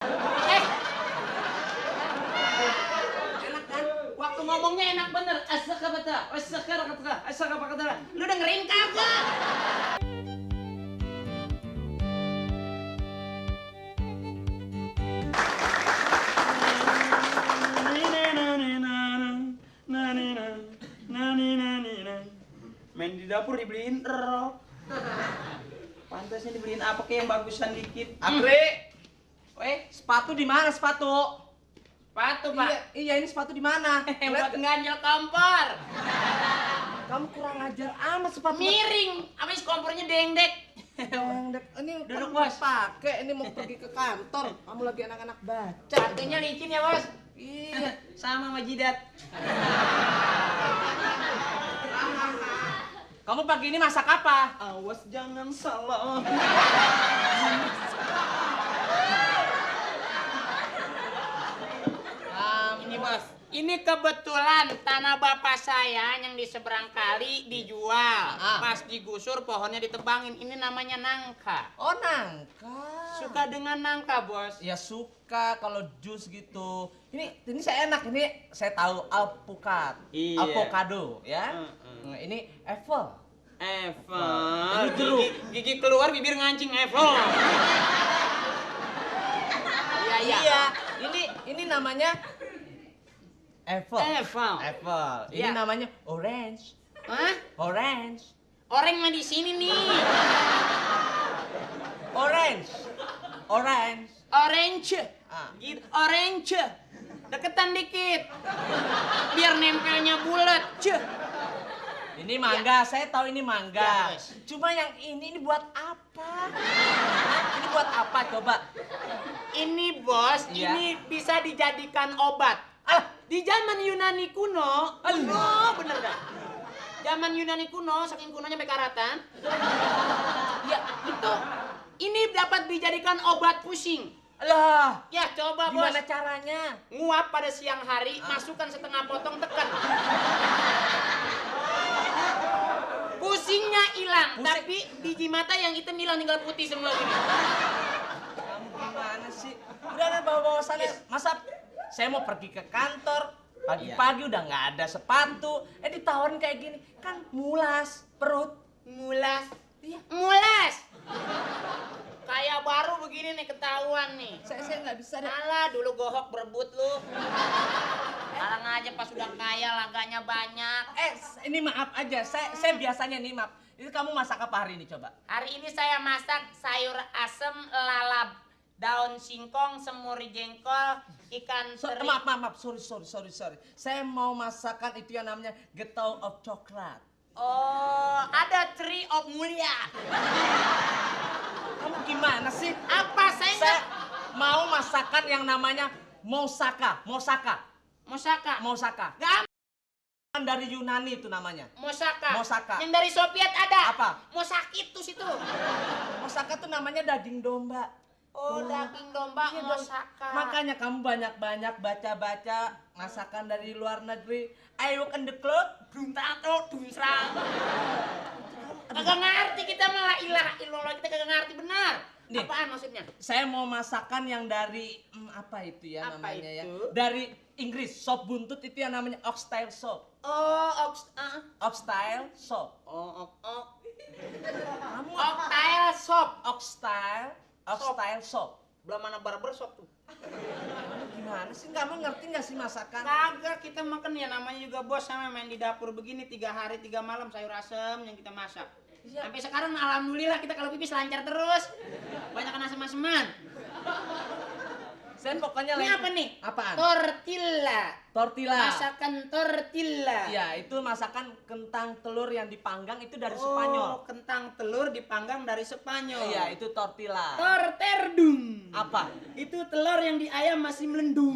Eh, enak kan? Waktu ngomongnya enak bener. Asakabata. Lu dengerin kagak? Main di dapur dibeliin rok. Pantasnya dibeliin apa kayak yang bagusan dikit. Apri, Sepatu di mana sepatu? Sepatu, Pak. iya ini sepatu di mana? Buat nganjel kompor. Kamu kurang ajar amat sepatu. Miring, habis kompornya dengdek. Ini Duduk, kan Bos. pakai, ini mau pergi ke kantor. Kamu lagi anak-anak baca. Sepatunya licin ya, Bos. Iya. Sama sama jidat. Kamu pagi ini masak apa? Awas jangan salah. Ini, Bos. Ini kebetulan tanah bapak saya yang di seberang kali dijual. Pas digusur pohonnya ditebangin. Ini namanya nangka. Oh, nangka. Suka dengan nangka, Bos? Ya suka kalau jus gitu. Ini saya enak, ini saya tahu alpukat. Iya. Avocado ya. Nah, ini apple. Apple. Ini jeruk. Gigi keluar bibir ngancing apple. Iya. Ini namanya apple. Apple. Ini Iya. namanya orange. Hah? Orange. Orang mah di sini nih. Orange. Orange. Gitu, orange. Deketan dikit. Biar nempelnya bulat. Ini mangga, saya tahu ini mangga. Ya, Bos. Cuma yang ini buat apa? Hah? Ini buat apa coba? Ini, Bos, Iya. ini bisa dijadikan obat. Di zaman Yunani kuno, bener dah. Zaman Yunani kuno, saking kunonya sampai karatan. Ya, itu. Ini dapat dijadikan obat pusing. Alah, Ya, coba, Bos. gimana caranya? Nguap pada siang hari, masukkan setengah potong, tekan. Pusingnya hilang, tapi biji mata yang hitam hilang, tinggal putih semua gini. Kamu gimana sih? Udah ada bawa-bawa sana. Masa saya mau pergi ke kantor, pagi-pagi udah nggak ada sepatu, ditawarin kayak gini, kan mulas perut. Mulas. Iya. Mulas. Kayak baru begini nih ketahuan nih. Saya nggak bisa deh. Alah, dulu gohok berebut lu. Sekarang aja pas udah kaya laganya banyak. Ini maaf aja, saya biasanya nih maaf. Itu kamu masak apa hari ini coba? Hari ini saya masak sayur asem, lalap, daun singkong, semur jengkol, ikan teri. Maaf, sorry. Saya mau masakan itu yang namanya getau of coklat. Oh, ada Tree of Mulia. Kamu gimana sih? Apa saya Saya nggak? mau masakan yang namanya moussaka. Mosaka. Kan dari Yunani itu namanya. Mosaka. Yang dari Soviet ada. Apa? Mosakitus itu. Moussaka tuh namanya daging domba. Oh, daging domba Iya, mosaka. Makanya kamu banyak-banyak baca-baca masakan dari luar negeri. I work in the club. Dumsrang. Kagak ngerti kita malah ilah illallah, kita kagak ngerti benar. Nih. Apaan maksudnya? Saya mau masakan yang dari apa itu ya Apa namanya ya? itu? Dari Inggris, sop buntut itu yang namanya oxtail soup. Oh, Oxtail soup. Kamu Oxtail sop. oxtail soup. Belum mana barber sop tuh. Gimana sih? Kamu ngerti nggak sih masakan? Kagak, kita makan ya namanya juga bos, sama main di dapur begini 3 hari 3 malam sayur asem yang kita masak. Iya. Sampai sekarang alhamdulillah kita kalau pipis lancar terus. Banyak asem-aseman. Sen pokoknya Ini lain. apa nih? Apaan? Tortilla. Tortilla. Masakan tortilla. Iya, itu masakan kentang telur yang dipanggang itu dari Oh, Spanyol. kentang telur dipanggang dari Spanyol. Iya, itu tortilla. Torterdum. Apa? Itu telur yang di ayam masih melendung.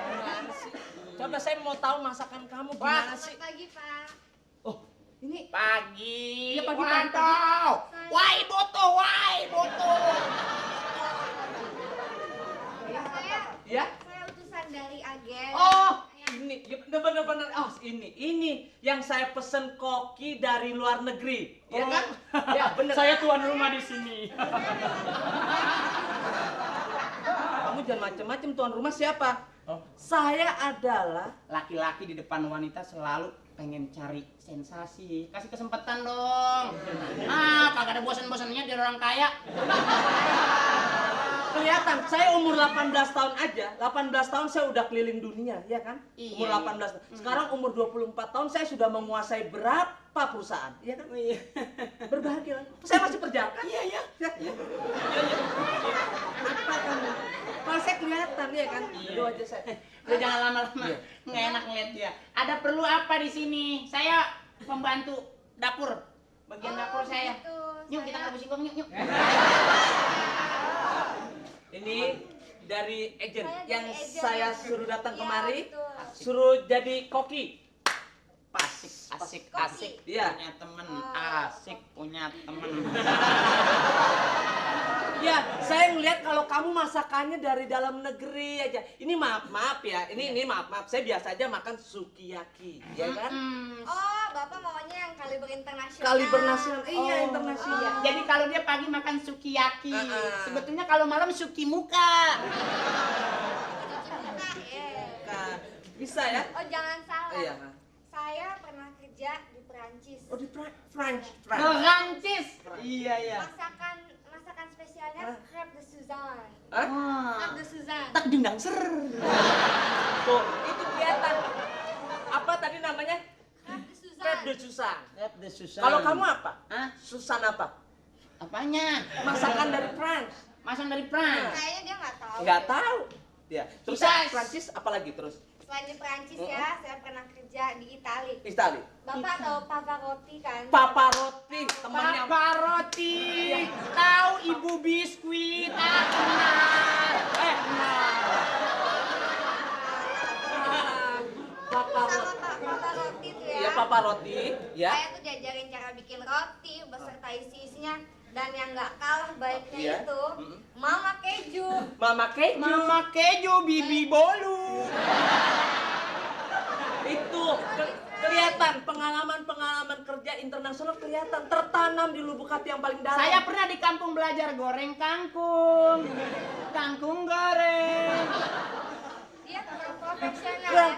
Gimana sih? Coba saya mau tahu masakan kamu gimana sih? Selamat pagi, Pak. Oh, ini Pagi. Iya, pagi, Waduh. Wai boto. Saya ya? saya utusan dari agen. Oh, Ya. ini ya, bener-bener. Oh, ini yang saya pesen koki dari luar negeri, ya kan? Ya, bener. Saya tuan rumah di sini. Kamu jangan macem-macem, tuan rumah siapa? Oh. Saya adalah Laki-laki di depan wanita selalu pengen cari sensasi. Kasih kesempatan dong. Kagak ada bosan-bosannya jadi orang kaya. kelihatan. Saya umur 18 tahun aja, 18 tahun saya udah keliling dunia, ya kan? Iya, Umur 18 tahun. Sekarang umur 24 tahun saya sudah menguasai berapa perusahaan, ya kan? Iya. Berbahagia. Saya masih perjaka. Iya, iya. Ya. Apa kamu? Kalau saya kelihatan, ya kan? Itu aja saya. Udah jangan lama-lama. Iya. Nggak enak ngeliat dia. Ada perlu apa di sini? Saya pembantu dapur. Bagian dapur saya. Gitu. Yuk kita ngabur singkong yuk. Ini dari agent Saya dari yang agent. saya suruh datang Iya, kemari, betul. suruh jadi koki. Asik, Koki. asik. Iya. Punya temen, Oh. asik punya temen. Ya, saya ngeliat kalau kamu masakannya dari dalam negeri aja. Ini maaf ya, ini maaf. Saya biasa aja makan sukiyaki, ya kan? Oh, Bapak maunya yang kaliber internasional. Kaliber nasional, iya Oh. internasional. Iya. Jadi kalau dia pagi makan sukiyaki, sebetulnya kalau malam suki muka. Nah, Nah, bisa ya? Oh, jangan salah. Iya. Saya pernah kerja di Perancis. Oh di French. Perancis. Iya, iya. Masakan spesialnya crêpe de Suzanne. Hah? Crêpe de Suzanne. Tak dindang ser. Tuh, itu kelihatan. Apa tadi namanya? Crêpe de Suzanne. Crêpe de Susan. The Susan. Kalau kamu apa? Hah? Susan apa? Apanya? Masakan dari France. Masan dari Prancis. Kayaknya dia nggak tahu. Nggak tahu. Ya. Terus Bisa. Prancis apa lagi terus? Selain di Perancis ya, saya pernah kerja di Itali. Itali. Bapak tahu Pavarotti kan? Papa Roti, temannya. Papa roti. Tahu ibu biskuit. Kenal. Papa Sama Roti. Pak Pavarotti tuh ya. Iya, Papa Roti. Ya. Saya tuh diajarin cara bikin roti beserta isi-isinya, dan yang nggak kalah baiknya Iya. itu mama keju. Mama keju. Mama keju bibi bolu. Itu kelihatan pengalaman kerja internasional kelihatan tertanam di lubuk hati yang paling dalam. Saya pernah di kampung belajar goreng kangkung. Kangkung goreng. Dia kurang profesional ya.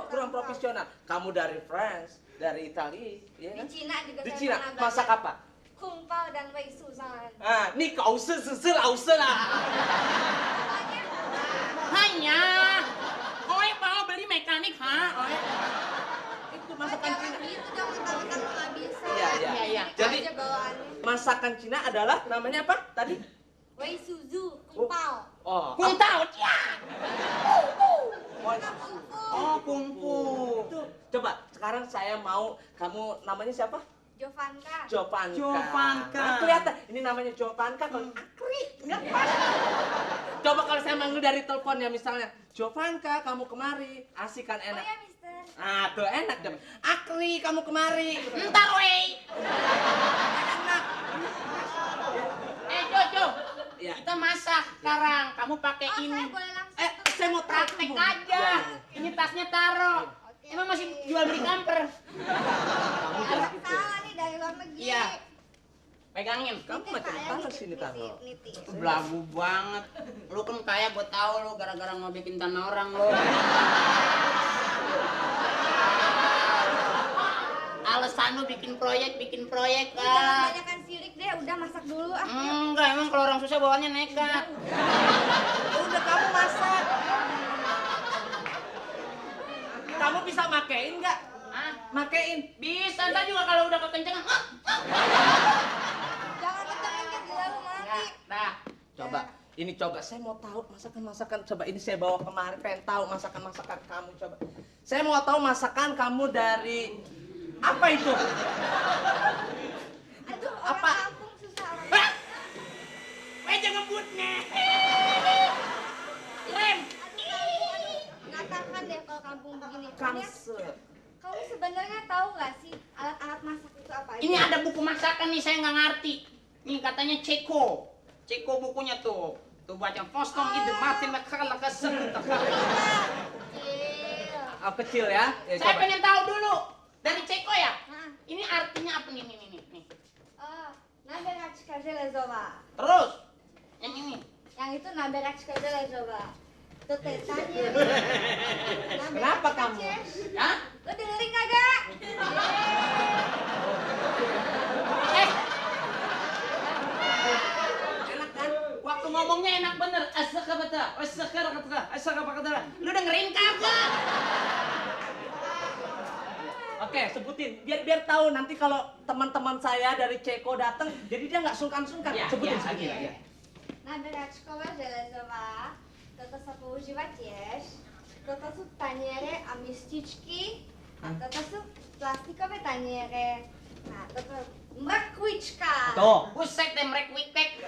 kurang profesional. Kamu dari France, dari Itali, ya Di kan? Cina juga Di saya Cina pernah masak belajar apa? Kung Pao dan Wei Suzan. Ah, ni kau se lah. Hanya. Oi mau beli mekanik ha? Oi. Itu masakan Jangan Cina. gitu dong, kita nggak bisa. Iya, iya. Iya, iya. Ini Jadi- aja bawaannya. Masakan Cina adalah namanya apa tadi? Wei Suzu, Kung Pao. Oh, Kung tao. Ya. oh, kungfu. Itu. Coba sekarang saya mau kamu namanya siapa? Jovanka. Jovanka. Jovanka. Nah, kelihatan ini namanya Jovanka kalau Akri nggak pas. Coba kalau saya manggil dari telepon ya misalnya, Jovanka kamu kemari, asik kan Oh enak. ya, Mister. Ah, tuh enak dong. Akri kamu kemari. Entar wei. Enak. Jojo. Ya. Kita masak sekarang. Kamu pakai Oh, ini. saya boleh langsung. Saya mau Praktek Bu. aja. Ya. Ini tasnya taro. Oke, Emang masih oke. jual beli kamper. Kamu jangan gitu. Salah nih dari luar negeri. Iya. Pegangin. Kamu Nitip, macam Pak, ya, apa nitip, sini nitip, taruh? nitip. Belagu banget. Lu kan kaya, gue tahu lu gara-gara ngobekin tanah orang lu. Alasan lu bikin proyek Jangan ah. banyakan sirik deh, udah masak dulu ah. Enggak, emang kalau orang susah bawaannya nekat. Udah kamu masak. Kamu bisa makein nggak? Hah? Makein. Bisa, ntar juga kalau udah kekencengan. Jangan kencengin ke gila lu mati. Dah. Coba, ini coba. Saya mau tahu masakan-masakan. Coba ini saya bawa kemarin. Pengen tahu masakan-masakan kamu. Coba. Saya mau tahu masakan kamu dari apa itu? Aduh, Apa? orang kampung susah. Hah? Weh, jangan ngebut nih. Rem. Ngatakan deh kalau kampung begini. Kamse. Kamu sebenarnya tahu nggak sih alat-alat masak itu apa aja? Ini ada buku masakan nih, saya nggak ngerti. Nih katanya Ceko. Ceko bukunya tuh. Tuh baca Fostom itu mati nakal kesel. Kecil. kecil ya. Ya, Saya coba. pengen tahu dulu dari Ceko ya. Hah? Ini artinya apa nih? Nih. Oh, Naberachka Железова. Terus yang ini. Yang itu Naberachka Железова. Tuh tanya. Kenapa kamu? Hah? Lo dengerin kagak? Eh, Enak kan? waktu ngomongnya enak bener. Asaka bata, asaka kata. Lu dengerin kagak? Oke, sebutin. Biar tahu nanti kalau teman-teman saya dari Ceko datang, jadi dia nggak sungkan-sungkan. Iya, Sebutin iya, lagi. iya, iya. Naberachka Железова. Toto sa používa tiež. Toto sú taniere a mističky. A toto sú plastikové taniere. A toto mrkvička. Tuh. Buset deh, merek wipek.